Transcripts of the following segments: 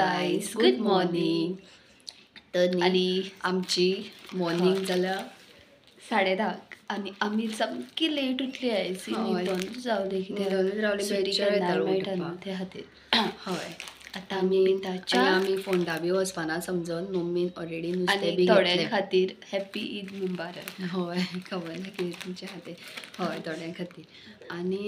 Guys, good morning. तर आणि आमची मॉर्निंग जाल्या 10:30 आणि आम्ही सामकी लेट उठली आयज. न्हिदोनूच रावली, न्हिदोनूच रावली, सुटी मेळटा न्हू त्या खातीर. हय, आतां आमी पिता च्या. आमी फोंडा बी वचपाना समजून मम्मीन ऑलरेडी नुस्तें बी थोड्यां खातीर हॅप्पी ईद मुबारक. हय, खबर ना कितें तुमच्या खातीर. हय, थोड्यां खातीर. आनी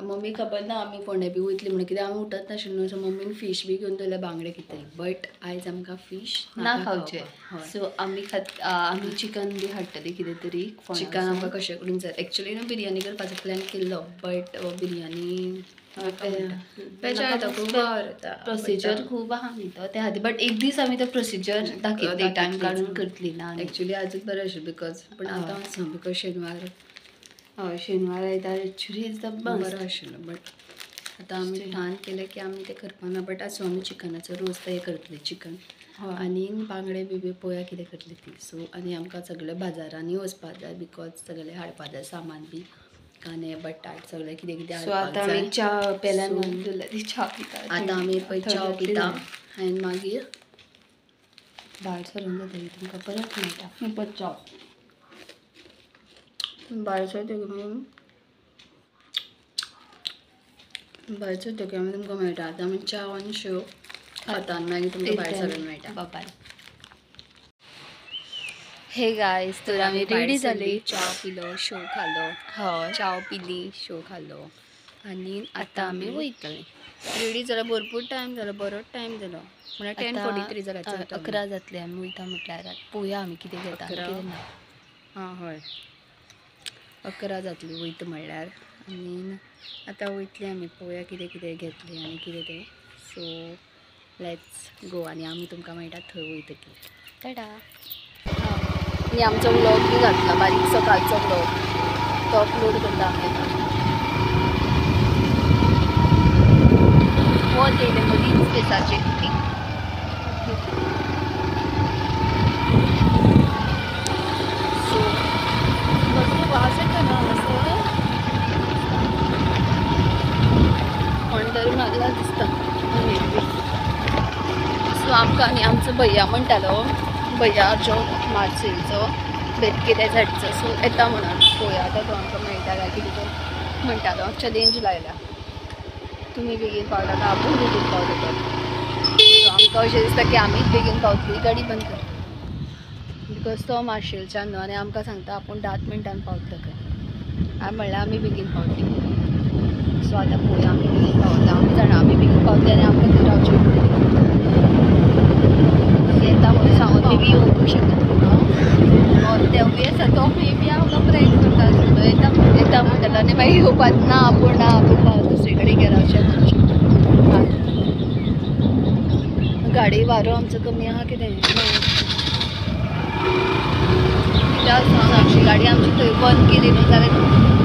मम्मी खबर ना आमी फोंड्या बी वयतली म्हणून, कित्याक आमी उठत नाशिल्ली न्हू. सो मम्मीन फीश बी घेवन दवरल्या, बांगडे कितें, बट आयज आमकां फीश ना खावचें. सो आमी आमी चिकन बी हाडटली कितें तरी. चिकन आमकां कशें करून जाय. एक्चुली न्हू बिरयानी करपाचो प्लॅन केल्लो, बट बिरयानी प्रोसिजर खूब आहा न्ही तो त्या खातीर. बट एक दीस आमी तो प्रोसिजर दाखयतली, टायम काडून करतली ना. एक्चुली आजूच बरें आशिल्लें because, पूण आतां वचना because शेनवार. हय, शेनवार आयतार एक्चुली is the बरो आशिल्लो, बट आतां आमी ठाण केलें की आमी तें करपाना. बट आसूं, आमी चिकनाचो रोस ते करतली, चिकन आनी बांगडे बी पळोवया कितें करतली ती. सो आनी आमकां सगळें बाजारांनी वचपाक जाय because सगळें हाडपाक जाय सामान बी, कांदे बटाट सगळें कितें कितें. सो आतां आमी च्या पेल्यान ती च्या पिता. आतां आमी पळय च्या पिता आनी मागीर भायर सरून जातकीर तुमकां परत मेळटा. परत च्या भायर सरतकीर भायर सरतकीर आमी तुमकां मेळटा. आतां आमी च्या आनी शेव खाता आनी मागीर तुमकां भायर सरून मेळटा. बाय. हे गायज, तर आमी रेडी जाली, च्या पिलो, शेव खालो. हय, च्या पिली, शेव खालो आनी आतां आमी वयतली. रेडी जाल्यार भरपूर टायम जालो, बरोच टायम जालो, म्हळ्यार 10:43 जाला. 11 जातली आमी वयता म्हटल्यार. पळोवया आमी कितें घेता कितें ना. आं हय, 11 जातली वयता म्हणल्यार. आनी आतां वयतली आमी, पळोवया कितें कितें घेतलें आनी कितें तें. सो let's go आनी आमी तुमकां मेळटा थंय वयतकीर. टाटा. आनी आमचो व्लॉग बी घातला बारीकसो, कालचो व्लॉग तो अपलोड करता आमी आतां. वत येयलें मदींच फेसाचेर. सो कसलो वास येता ना हांगासर, कोण तरी मागला दिसता. सो आमकां आनी आमचो भैया म्हणटालो, भैया जो मार्सेलचो बेतके त्या सायडीचो, सो येता म्हणून पळोवया आतां तो आमकां मेळटा काय कितें तो म्हणटालो. चॅलेंज लायल्या, तुमी बेगीन पावता काय आपूण बेगीन पावता तो. सो आमकां अशें दिसता की आमीच बेगीन पावतली. गाडी बंद कर because तो मार्शेलच्यान न्हू आनी आमकां सांगता आपूण 10 मिनटान पावतलो खंय. हांवें म्हणल्यार आमी बेगीन पावतली. सो आतां पळोवया आमी बेगीन पावता. आमी जाणा आमी बेगीन पावतली आनी आमकां थंय रावचें पडटलें. येता म्हणून सांगून मे बी येवंकूय शकता. तेवूय आसा, तो मे बी आमकां प्रॅंक करता आसतलो. येता येता म्हणटालो आनी मागीर येवपाक ना, आपूण ना, आपूण दुसरे कडेन गेला अशें म्हणूंक शकता. गाडी वारो आमचो कमी आहा कितें कित्याक सांग, गाडी आमची थंय बंद केली न्हू जाल्यार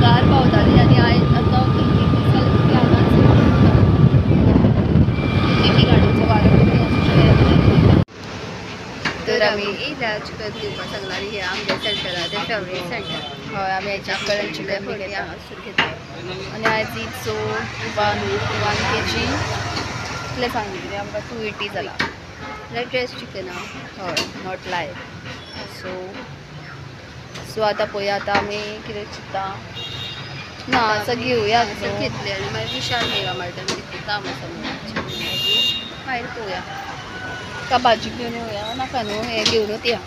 गार पावताली. आनी आयज आतां एक दीस जाले की हांगाच मे बी गाडयेचो वारो कमी आसूं शकता. तर आमी येयल्या चिकन घेवपाक सांगला. आनी हे आमगे सेंटरा, तें फेवरेट सेंटर. हय, आमी हेच्या कडेन चिकन बी घेता, हांगासर घेता. आनी आयज it's 1 kg कितलें सांगलें कितें आमकां 280 जाला. म्हळ्यार ड्रेस चिकन आहा. हय, not live. So so आतां पळोवया आतां आमी कितें चिंत्ता ना, आतां घेवया हांगासर घेतलें आनी मागीर विशाल मेगा मार्टान कितें काम आसा म्हणून मागीर भायर पळोवया. का भाजी घेवन येवया नाका न्हू, हें घेवनूच या.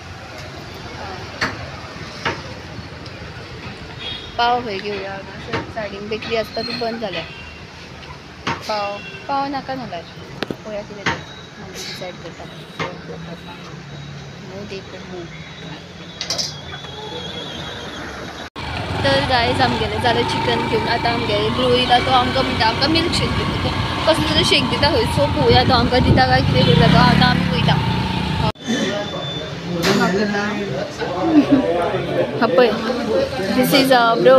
पाव खंय घेवया, सायडीन बेकरी आसता ती बंद जाल्या. पाव पाव नाका नाल्यार पळोवया कितें तें मागीर डिसायड करता. न्हू देखो न्हू. तर गायज आमगेलें जालें चिकन घेवन. आतां आमगेले ब्रो येयला, तो आमकां म्हणटा आमकां मिल्क शेक दिता, कसलो तरी शेक दिता खंय. सो पळोवया तो आमकां दिता काय कितें करता तो. आतां आमी वयता. हा पळय, this is a bro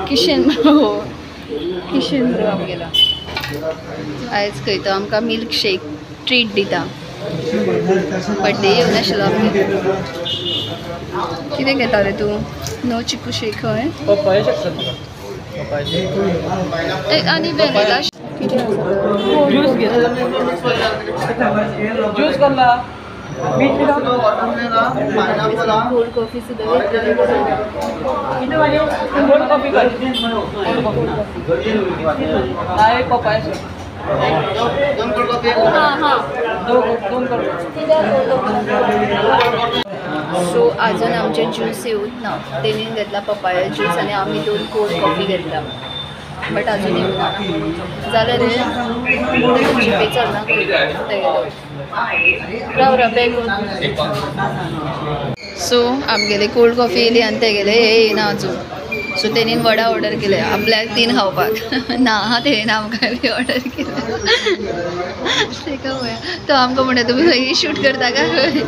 Kishan bro, Kishan bro आमगेलो आयज खंय तो आमकां मिल्क शेक ट्रीट दिता. बड्डे येवन आशिल्लो आमगेलो. कितें घेता रे तूं? नो चिकू शेक खंय? आनी वेनिला. कितें आसा? ज्यूस घेतला, ज्यूस करला, कोल्ड कॉफी सुद्दां घेतलेली. कोल्ड कॉफी कर, एक पपाया. हां हां दोन कर. सो अजून आमचे ज्यूस येऊत ना. तेणीन घेतला पपाया ज्यूस आनी आमी 2 कोल्ड कॉफी घेतला, बट अजून येऊ ना. जालें रे, जीपे चलना तेगेलो. राव राव बॅग. सो आमगेले कोल्ड कॉफी येयली आनी तेगेले हे येयना अजून. सो तेणीन वडा ऑर्डर केले आपल्याक 3 खावपाक. ना तेणीन आमकां बी ऑर्डर केले. तेका पळया तो आमकां म्हणटा तुमी खंय शूट करता काय खंय,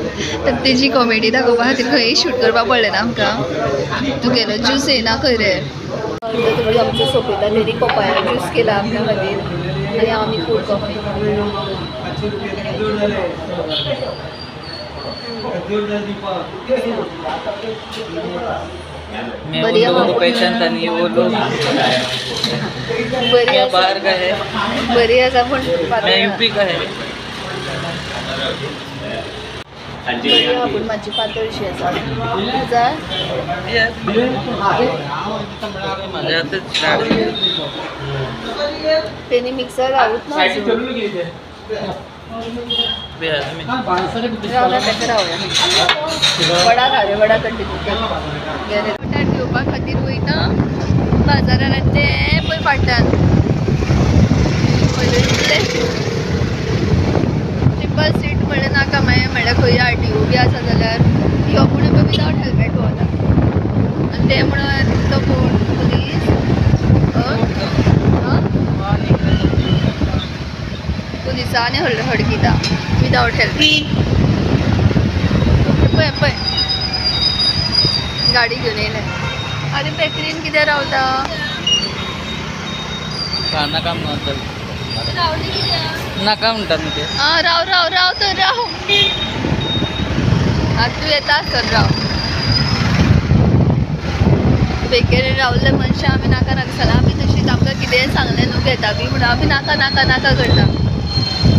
तर तेजी कॉमेडी दाखोवपा खातीर खंय शूट करपाक पडलें ना आमकां. तुगेलो ज्यूस येयना खंय रे. तुमी आमचो सोंपयता. तेणी पपाया ज्यूस केला आपल्या खातीर आनी आमी कोल्ड कॉफी. मैं उन लोगों को पहचानता नहीं, वो लोग मैं बाहर का है, बरी आसा पूण मैं यूपी का है. बरी आहा पूण मातशी पातळशी आसा. जाय तेणी मिक्सर रावूत ना अजून. रावला ताका रावया, वडा खा रे, वडा कंटिन्यू कर. बटाट घेवपा खातीर वयता बाजारान आनी ते पळय फाटल्यान पयले ट्रिपल सीट म्हणलें नाका. मागीर म्हणल्यार खंय आरटीओ बी आसा जाल्यार ह्यो पूण पळय विदावट हेल्मेट भोंवता आनी ते म्हणून तो कोण पुलीस पुलिसांनी हडकिता विदावट हेल्मेट. पळय पळय गाडी घेवन येयले. आरे बेकरीन कितें रावता? नाका म्हणटा, रावली कित्याक नाका म्हणटा न्हू ते. आं राव राव राव तर राव, आतां तूं येता आसत राव. बेकरीन रावल्ले मनशां आमी नाका नाका जाल्यार आमी तशीच आमकां कितेंय सांगलें न्हू घेता बी म्हणून आमी नाका नाका नाका करता.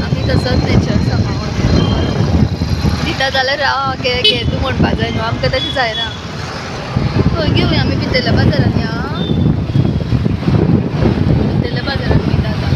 आमी तसोच नेचर सांबाळून दिता जाल्यार राव घे घे तूं म्हणपा जाय न्हू, आमकां तशें जायना. खंय घेवया आमी भितरल्या बाजारान या, भितरल्या बाजारान वयता आतां.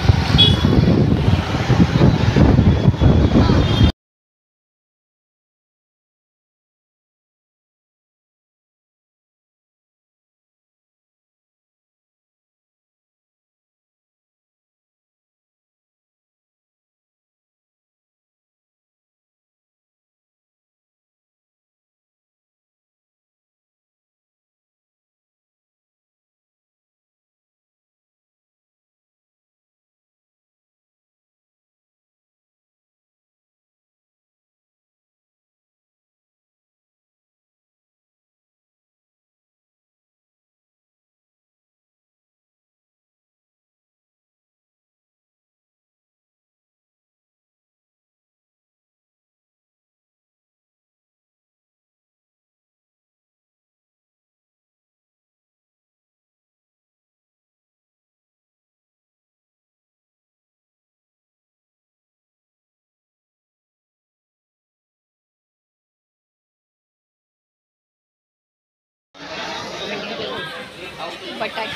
बटाट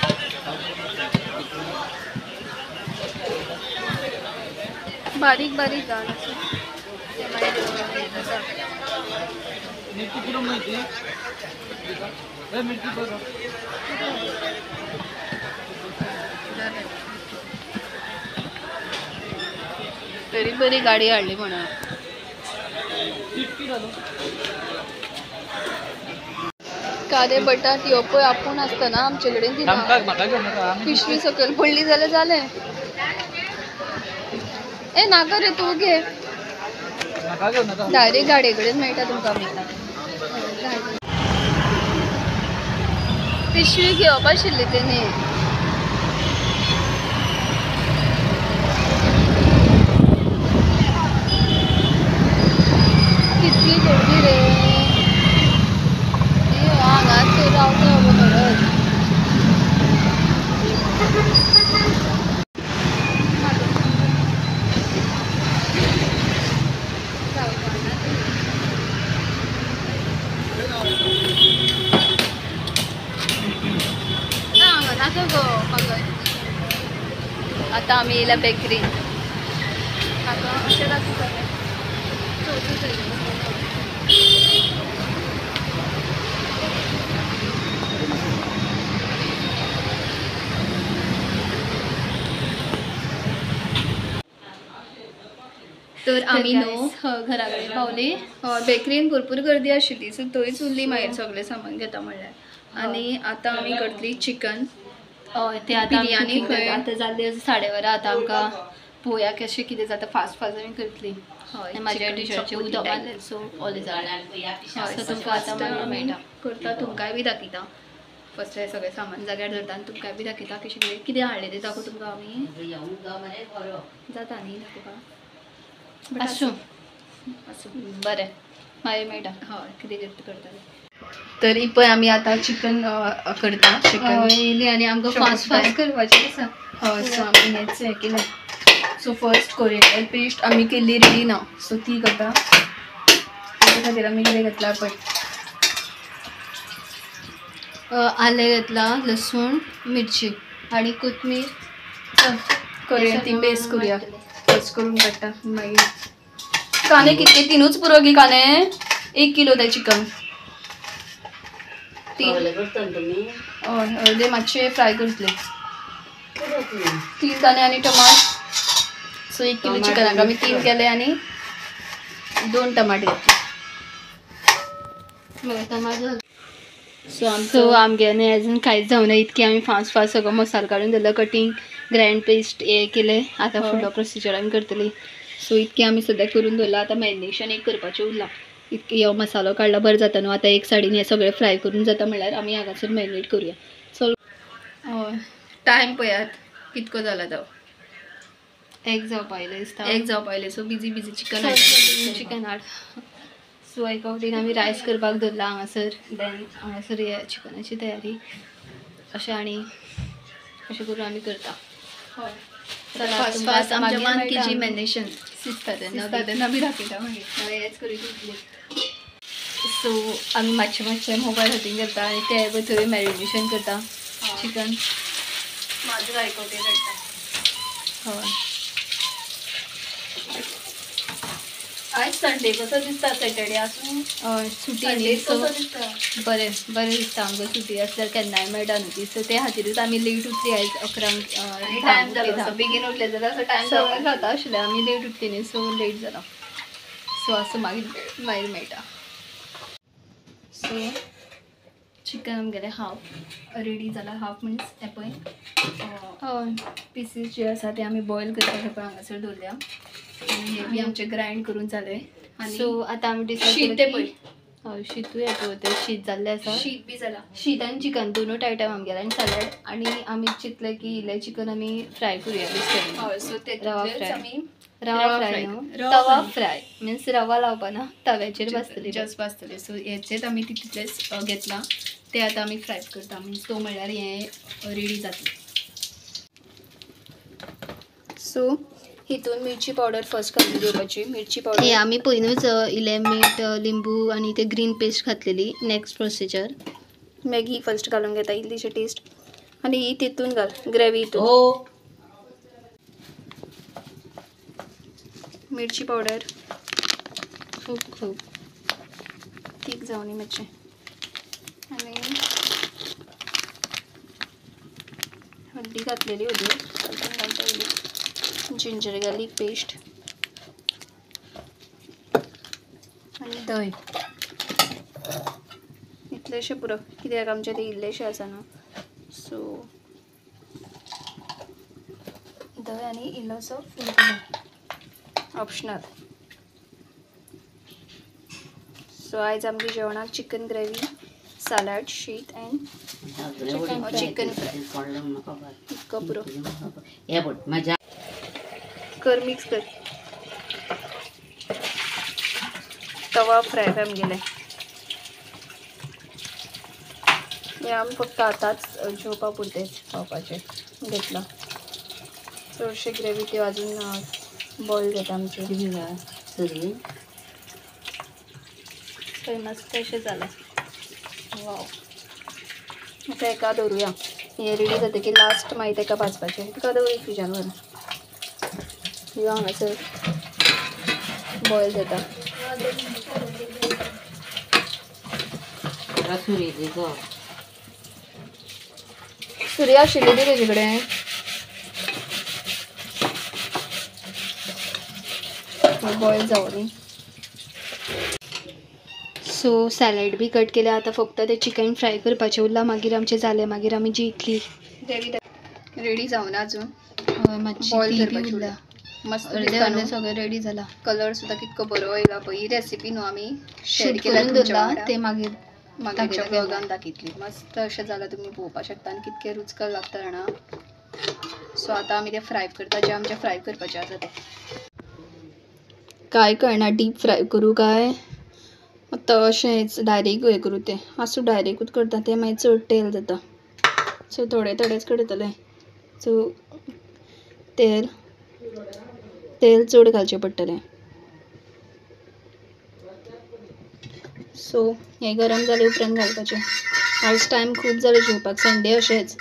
बारीक बारीक घाल. तरी बरी गाडी हाडली म्हणून. कारे बटाट ह्यो पळय आपूण आसतना आमचे कडेन दिना, पिशवी सकयल पडली जाल्यार जालें. ए नाका रे तूं घे, डायरेक्ट गाडये कडेन मेळटा तुमकां. पिशवी घेवप आशिल्ली तेणी. कितली गर्दी रे हांगाच रावता खरंच. नाका गो म्हाका. आतां आमी येयल्या बेकरीन. म्हाका अशें दाखयता. तर आमी न्हू घरा कडेन पावली. बेकरीन भरपूर गर्दी आशिल्ली सो थंयच उरली मागीर सगळें सामान घेता म्हणल्यार. आनी आतां आमी करतली चिकन. हय ते आतां बिरयानी खंय आतां जाल्ली 12:30 आतां आमकां पळोवया कशें कितें जाता. फास्ट फास्ट आमी करतली. हय म्हाज्या टिशर्टचें उदक मारलें सो ओलें जालें. हय सो तुमकां आतां मागीर मेळटा. करता तुमकांय बी दाखयता. फर्स्ट हें सगळें सामान जाग्यार दवरता आनी तुमकांय बी दाखयता कशें कितें कितें हाडलें तें दाखोव तुमकां आमी. जाता न्ही दाखोवपाक? आसूं आसूं बरें मागीर मेळटा. हय कितें करता. तर ही पळय आमी आतां चिकन करता. चिकन येयली आनी आमकां फास्ट फास्ट करपाचें आसा. हय सो आमी हेंच हें केलें. सो फर्स्ट कोरियंडर पेस्ट आमी केल्ली रेडी ना सो ती करता. तेच्या खातीर आमी कितें घेतला पळय आलें घेतलां, लसूण, मिरची आनी कोथमीर. करुया ती पेस्ट करुया. पेस्ट करून काडटा मागीर. कांदे कितके? 3च पुरो गी कांदे. 1 किलो ते चिकन. 3 हय अर्दे मातशे फ्राय करतले. 3 कांदे आनी टमाट. सो 1 किलो चिकनाक आमी 3 केले आनी 2 टमाटे घेतले. टमाट. सो आमगे न्ही अजून कांयच जावना इतकी आमी फास्ट फास्ट सगळो मसालो काडून दवरलो. कटींग ग्रायंड पेस्ट हे केलें. आतां फुडलो प्रोसिजर आमी करतली. सो इतकें आमी सद्याक करून दवरलां. आतां मॅरिनेशन एक करपाचें उरलां. इतकें हो मसालो काडला बरें जाता न्हू. आतां एक सायडीन हें सगळें फ्राय करून जाता म्हणल्यार आमी हांगासर मॅरिनेट करुया. सो हय टायम पळयात कितको जाला तो. 1 जावपा आयलें दिसता. 1 जावपा आयलें. So busy busy chicken chicken हाड. सो एका वटेन आमी रायस करपाक दवरला हांगासर. देन हांगासर हे चिकनाची तयारी अशें आनी अशें करून आमी करता. हय फास्ट फास्ट आमच्या 1 kg marination शिजता तेन्ना तेन्ना बी दाखयता मागीर. हेंच करीत उरतली. सो आमी मातशें मातशें मोबायल हातीन घेता आनी ते पळय थंय मॅरिनेशन करता चिकन. म्हाजो आयकोटे काडटा. हय आयज संडे कसो दिसता. सॅटर्डे आसूं हय सुटी न्ही सो बरें बरें दिसता आमकां. सुटी आसल्यार केन्नाय मेळटा न्हू ती. सो ते खातीरूच आमी लेट उठली आयज 11 टायम जालो. बेगीन उठले जाल्यार असो टायम जाता आशिल्लें. आमी लेट उठली न्ही सो लेट जाला. सो आसूं मागीर मागीर मेळटा. सो चिकन आमगेलें हाफ रेडी जाला. हाफ मिन्स हें पळय हय पिसीस जे आसा ते आमी बॉयल करपाक पळय हांगासर दवरल्या. आनी हे बी आमचें ग्रायंड करून जालें. सो आतां आमी डिसायड शीत तें पळय. हय शितूय हें पळय तें शीत जाल्लें आसा. शीत बी जालां. शीत आनी चिकन दोनूय आयटम आमगेले आनी सॅलड. आनी आमी चिंतलें की इल्लें चिकन आमी फ्राय करुया बेश्टें. हय सो रवा तेतूंतलेच फ्राय. आमी रवा फ्राय न्हू तवा फ्राय मिन्स रवा लावपा ना तव्याचेर भाजतली. जस्ट भाजतली. सो हेचेच आमी तितलेच घेतलां ते आतां आमी फ्राय करता. मिन्स तो म्हणल्यार हें रेडी जातलें. सो हितून मिरची पावडर फर्स्ट घालून घेवपाची. मिरची पावडर हे आमी पयनूच इल्लें मीठ लिंबू आनी ते ग्रीन पेस्ट घातलेली. नेक्स्ट प्रोसिजर मॅगी फर्स्ट घालून घेता इल्लीशी टेस्ट. आनी ही तितून घाल ग्रेवी हितून. मिरची पावडर खूब खूब तीख जावनी मातशें. आनी हळदी घातलेली होती घालता इल्ली. जिंजर गार्लिक पेस्ट आनी दही इतलेशें पुरो. कित्याक आमचें तें इल्लेशें आसा न्हू. सो दही आनी इल्लोसो फूड कलर ऑप्शनल. सो आयज आमगे जेवणाक चिकन ग्रेवी, सॅलड, शीत अँड चिकन फ्राय. इतको पुरो. कर मिक्स कर. तवा फ्राय आमगेले. हें आमी फक्त आतांच जेवपा पुरतेंच खावपाचें घेतलां. चडशे ग्रेवी त्यो अजून बॉयल जाता आमची. पळय मस्त अशें जालें. वाव. आतां हेका दवरुया. हें रेडी जातकीर लास्ट मागीर ताका भाजपाचें. तुका दवर फ्रिजान व्हर. यो हांगासर बॉयल जाता. सुरी आशिल्ली ती तेजे कडेन. बॉयल जावं न्ही. सो सॅलड बी कट केलें. आतां फक्त तें चिकन फ्राय करपाचें उरलां. मागीर आमचें जालें. मागीर आमी जेतली. रेडी जावना अजून. बॉयल करपाचें उरलां. मस्त अर्दे अर्दे सगळें रेडी जाला. कलर सुद्दां कितको बरो येयला पळय. ही रेसिपी न्हू आमी शूट करून दवरला ते मागीर मागीर ब्लॉगान दाखयतली. मस्त अशें जालां तुमी पळोवपाक शकता आनी कितकें रुचकर लागता जाणा. सो आतां आमी तें फ्राय करता जें आमचें फ्राय करपाचें आसा तें. काय कळना डीप फ्राय करूं काय अशेंच डायरेक्ट हें करूं तें. आसूं डायरेक्टूच करता तें मागीर चड तेल जाता. सो थोडें थोडेंच करतलें. सो तेल तेल चड घालचें पडटलें. सो हें गरम जालें उपरांत घालपाचें. आयज टायम खूब जालो जेवपाक. संडे अशेंच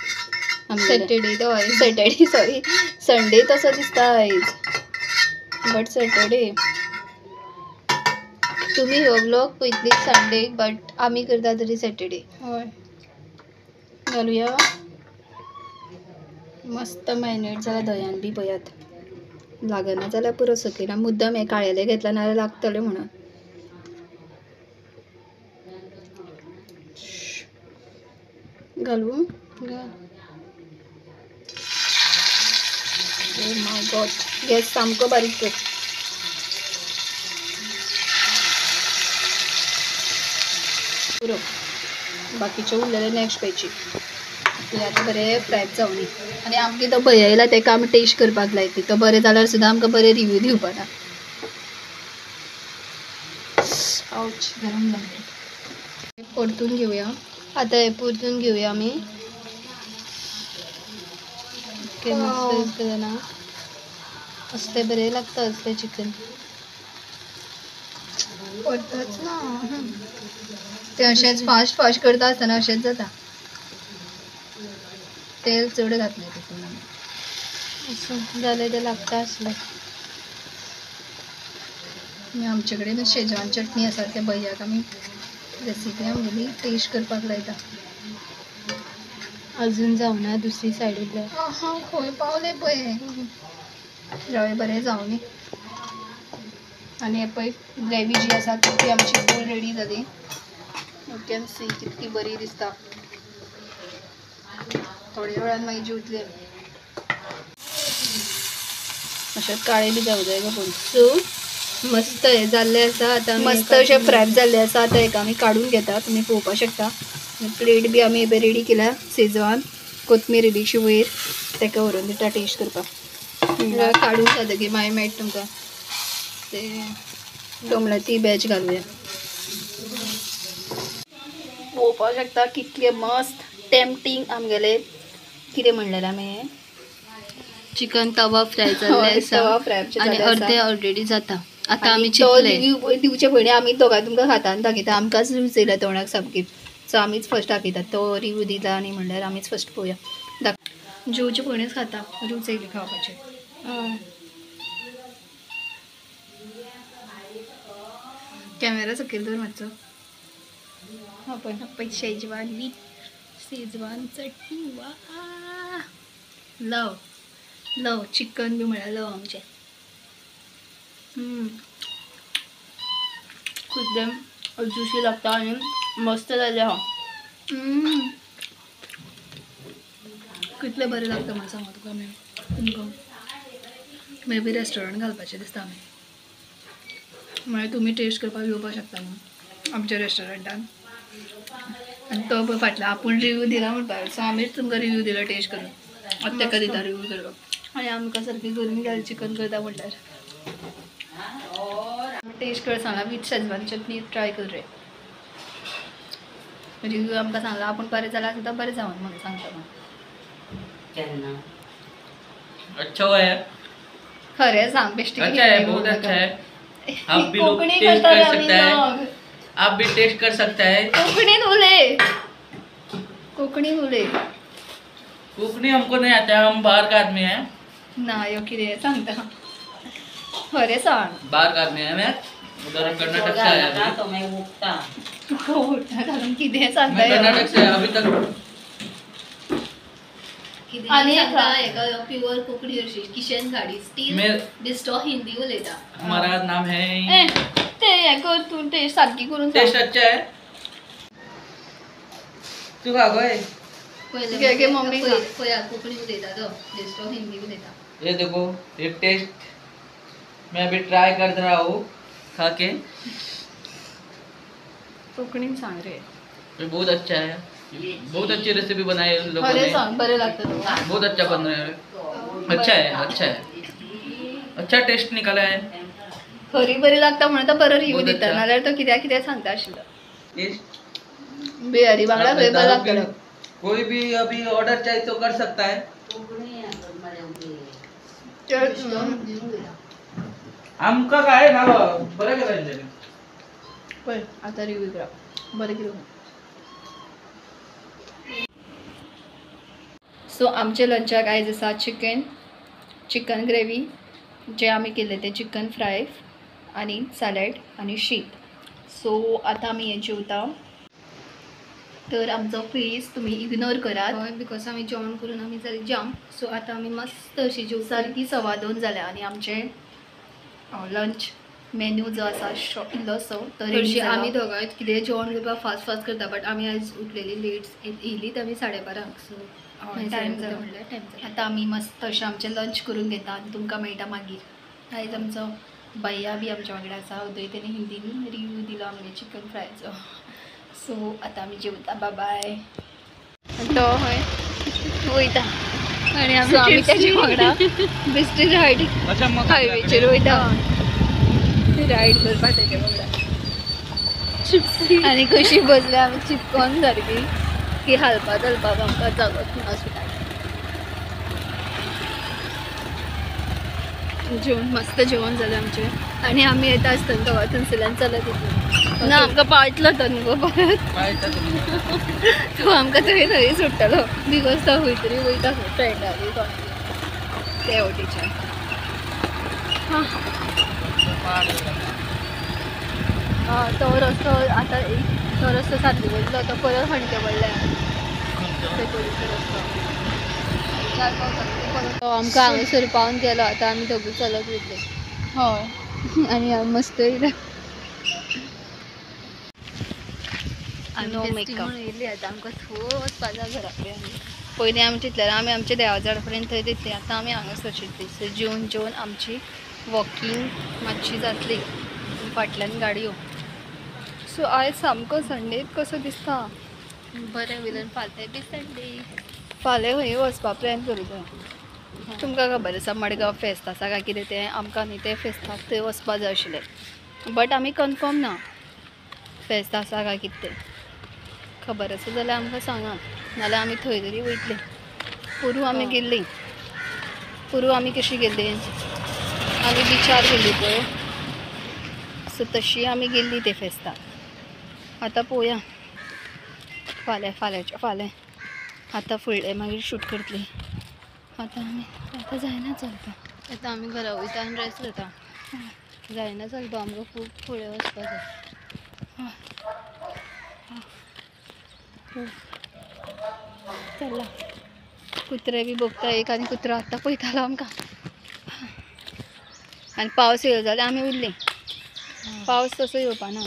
सॅटर्डे तो सॅटर्डे सॉरी संडे तसो दिसता आयज बट सॅटर्डे. तुमी हो व्लॉग पळयतली संडे बट आमी करता तरी सॅटर्डे. हय घालुया. मस्त मॅरिनेट जाला दयान बी पळयात. लागना जाल्यार पुरो सकयला मुद्दम हें काळेलें घेतलां नाजाल्यार लागतलें म्हणून. घालूं. ओ my God gas सामको बारीक कर. पुरो बाकीचे उरलेले नेक्स्ट बॅची. ते आतां बरें फ्राय जावं न्ही. आनी आमगे तो भंय येयला तेका आमी टेस्ट करपाक लायतली. तो बरें जाल्यार सुद्दां आमकां बरें रिव्यू दिवपाना. आवच गरम जालें. परतून घेवया. आतां हें परतून घेवया आमी. ओके मस्त दिसता जाणा. असलें बरें लागता असलें चिकन. परतच ना तें अशेंच फास्ट फास्ट करता आसतना अशेंच जाता. तेल चड घातलें तितून आमी. असो जालें तें लागता आसलें. आमचे कडेन शेजवान चटणी आसा त्या भैयाक आमी रेसिपी आमगेली टेस्ट करपाक लायता. अजून जावना दुसरी सायड उरल्या. हांव खंय पावलें पळय. रवे बरें जावं न्ही. आनी हें पळय ग्रेवी जी आसा ती आमची फूल रेडी जाली. You can see कितकी बरी दिसता. थोड्या वेळान मागीर जेवतले. अशें काळें बी जावं जाय गो पूण. सो मस्त हें जाल्लें आसा आतां. मस्त अशें फ्राय जाल्लें आसा. आतां हेका आमी काडून घेता. तुमी पळोवपाक शकता. प्लेट बी आमी रेडी केल्या शेजवान कोथमीर इल्लीशी वयर ताका व्हरून दिता टेस्ट करपाक. काडून जातकीर मागीर मेळटा तुमकां. ते टोमलेटी बॅच घालुया. पळोवपाक शकता कितले मस्त टेम्पटींग आमगेले कितें म्हणलेलें आमी हें चिकन तवा फ्राय जाल्लें आसा आनी अर्दे ऑलरेडी जाता. आतां आमी चिकले दिवचे पयलीं आमी दोगांय तुमकां खातान दाखयता. आमकांच रूच येयला तोंडाक सामकी. सो आमीच फर्स्ट दाखयता. तो रिव्यू दिला आनी म्हणल्यार आमीच फर्स्ट पळोवया. जेवचे पयलींच खाता. रूच येयली खावपाची. कॅमेरा सकयल दवर मातसो. आपण शेजवान विथ शेजवान चटणी. वा लव लव चिकन बी म्हळ्यार लव आमचें. एकदम ज्युसी लागता आनी मस्त जालें हांव. कितलें बरें लागता म्हणून सांगू तुका आमी. तुमकां मे बी रेस्टॉरंट घालपाचें दिसता आमी. मागीर तुमी टेस्ट करपाक येवपाक शकता म्हणून आमच्या रेस्टॉरंटान. आनी तो पळय फाटल्यान आपूण रिव्यू दिला म्हणपाक. सो आमीच तुमकां रिव्यू दिला टेस्ट करून. आतां ताका दिता रिव्यू करपाक. आनी आमकां सारकी गरमी जाली चिकन करता म्हणल्यार. टेस्ट कर सांगला विथ शेजवान चटणी ट्राय कर रे. रिव्यू आमकां सांगला आपूण बरें जाल्यार सुद्दां बरें जावन म्हणून सांगता म्हणून. अच्छा हुआ है. खरें सांग बेश्टी. अच्छा है, बहुत अच्छा है. आप भी लोग टेस्ट कर सकता है. आप भी टेस्ट कर सकता है. कोकणीन उलय. कोकणीन उलय. कोकणी हमको नहीं आता है, हम बाहर का आदमी है ना. यो कितें सांगता खरें सांग. बाहर का आदमी है मैं, उधर कर्नाटक से आया. तुका उठता घालून कितें सांगता. कर्नाटक से अभी तक आनी प्युअर कोंकणी अशी किशन गाडी स्टील बेस्टो हिंदी उलयता. हमारा नाम है ते हें कर तूं टेस्ट सारकी करून. टेस्ट अच्छा है. तू खा गोय घे घे मम्मी पळया कोंकणी उलयता तो बेस्टो हिंदी उलयता. ये देखो ये टेस्ट मैं अभी ट्राई कर रहा हूँ खा के. कोंकणीन सांग रे. ये बहुत अच्छा है, बहुत अच्छी रेसिपी बनाई है लोगों ने. बरे लगता है, बहुत अच्छा बन रहा है. अच्छा है, अच्छा है, अच्छा टेस्ट निकाला है. खरी बरी लागता म्हणून तो बरो रिव्यू दिता, नाल्यार तो कित्याक कित्याक सांगता आशिल्लो. बिहारी बांगडा खंय बरो लागता. कोई भी अभी ऑर्डर चाहिए तो कर सकता है. आमका काय ना बरं केलं. पळय आता रिव्यू करा बरें कितें. सो आमचे लंचाक आयज आसा चिकन, चिकन ग्रेवी जे आमी केल्ले ते चिकन फ्राय आनी सॅलड आनी शीत. सो आतां आमी हें जेवता. तर आमचो फेस तुमी इग्नोर करात because आमी जेवण करून आमी जाली जाम. सो आतां आमी मस्त अशी जेवता. सारकी 2:15 जाल्या आनी आमचें लंच मेन्यू जो आसा इल्लोसो. तर आमी दोगांय कितें जेवण करपाक फास्ट फास्ट करता, बट आमी आयज उठलेली लेट, येयलीत आमी 12:30. सो टायम जालो म्हणल्यार टायम जालो. आतां आमी मस्त अशें आमचें लंच करून घेता आनी तुमकां मेळटा मागीर. आयज आमचो भैया बी आमच्या वांगडा आसा, उदय तेणें हिंदीन रिव्यू दिलो आमगे चिकन फ्रायचो. सो आतां आमी जेवता. बाय. तो हय वयता आनी आमी तेजे वांगडा बेश्टी रायड हायवेचेर वयता रायड करपाक तेजे वांगडा. आनी कशी बसल्या आमी चिपकोन सारकी की हालपा चलपाक आमकां जागोच ना अशें. जेवण मस्त जेवण जालें आमचें आनी आमी येता आसतना गांवा थंयसरल्यान चलत येतले ना आमकां पावतलो तो न्हू गो परत. तो आमकां थंय थंय सोडटलो because तो खंय तरी वयता खंय फ्रेंडा बी कोण ते वटेच्यान. हां तो रस्तो आतां तो रस्तो सातली वयतलो तो परत खणके पडले रस्तो. तो आमकां हांगासर पावन गेलो. आतां आमी दोगूय चलत वयतले. हय आनी हांव मस्त येयलें. नो मेकअप येयली आतां आमकां थंय वचपा जाय घरा कडेन. पयलीं आमी चिंतलेलें आमी आमच्या देवाझाड पर्यंत थंय दितली, आतां आमी हांगासर चिंतली. सो जेवन जेवन आमची वॉकिंग मातशी जातली. फाटल्यान गाडयो. सो आयज सामको संडे कसो दिसता. बरें वयल्यान फाल्यां बी संडे. फाल्यां खंय वचपा प्लॅन करूं जाय. तुमकां खबर आसा मडगांव फेस्त आसा काय कितें तें, आमकां न्ही तें फेस्ताक थंय वचपा जाय आशिल्लें, बट आमी कन्फर्म ना फेस्त आसा काय कितें तें. खबर आसा जाल्यार आमकां सांगात, नाल्यार आमी थंय तरी वयतले. पोरूं आमी गेल्लीं, पोरूं आमी कशी गेल्लीं, आमी बिचार गेल्ली पळय, सो तशी आमी गेल्ली ते फेस्ताक. आतां पळोवया फाल्यां, फाल्यांच्या फाल्यां. आतां फुडलें मागीर शूट करतली. आतां आमी आतां जायना चलपाक. आतां आमी घरा वयता आनी रेस्ट करता. जायना चलपाक आमकां खूब फुडें वचपा जाय. चला कुत्रे बी भोगता एक आनी कुत्रो आतां पळयतालो आमकां. आनी पावस येयलो जाल्यार आमी उरलीं. पावस तसो येवपा ना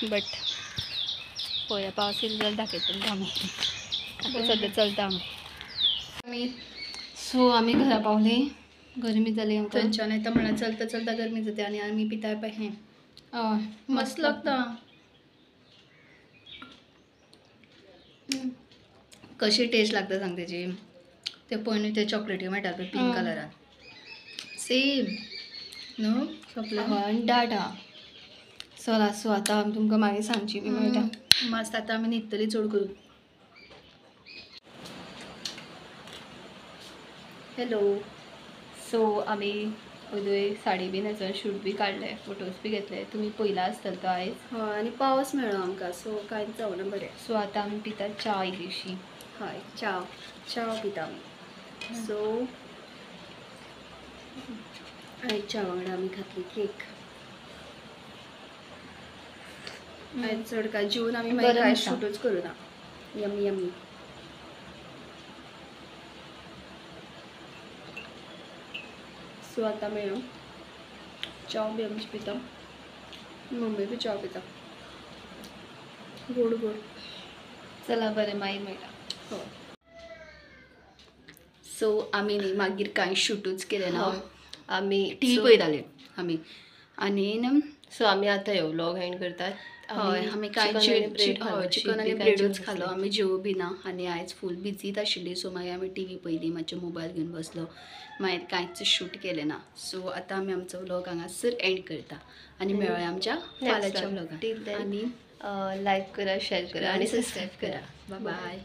बट पळोवया पावस येयलो जाल्यार दाखयता तुमकां आमी. आतां सद्या चलता आमी. आमी सो आमी घरा पावली. गरमी जाली आमकां थंयच्यान येता म्हणल्यार चलता चलता गरमी जाता आनी आमी पिताय पळय हें. हय मस्त लागता. कशी टेस्ट लागता सांग तेजी. ते पयलीं ते चॉकलेटी मेळटा पळय पिंक कलरान सेम न्हू सोंपलें. हय आनी डाट आहा. चल सो आतां आमी तुमकां मागीर सांजची बी मेळटा. मस्त आतां आमी न्हिदतलीं चड करून. हॅलो. सो आमी उदय साडी बी न्हेसोन शूट बी काडले, फोटोज बी घेतले. तुमी पयला आसतलो तो आयज. हय आनी पावस मेळ्ळो आमकां, सो कांयच जावना बरें. सो आतां आमी पितात च्या इल्लीशी. हय चाव चाव पिता आमी. सो आयज च्या वांगडा आमी खातली केक. आयज चड काय जेवन आमी मागीर काय शूटच करूं ना. Yummy yummy. सो आतां मेळो चाव बी आमी पिता, मम्मी बी चाव पिता. गोड गोड. चला बरें मागीर मेळटा. हो. सो आमी न्ही मागीर कांय शूटूच केलें ना. आमी टी व्ही पळयताले आमी. आनी सो आमी आतां ह्यो व्लॉग एंड करतात. हय आमी कांय चिकन आनी ब्रेडूच खालो आमी, जेव बी ना. आनी आयज फूल बिजीत आशिल्ली. सो मागीर आमी टी व्ही पळयली, मातशें मोबायल घेवन बसलो, मागीर कांयच शूट केलें ना. सो आतां आमी आमचो व्लॉग हांगासर एंड करता आनी मेळोया आमच्या फाल्यांच्या व्लॉगान. आनी लायक करा, शेअर करा आणि सबस्क्राईब करा. बाय.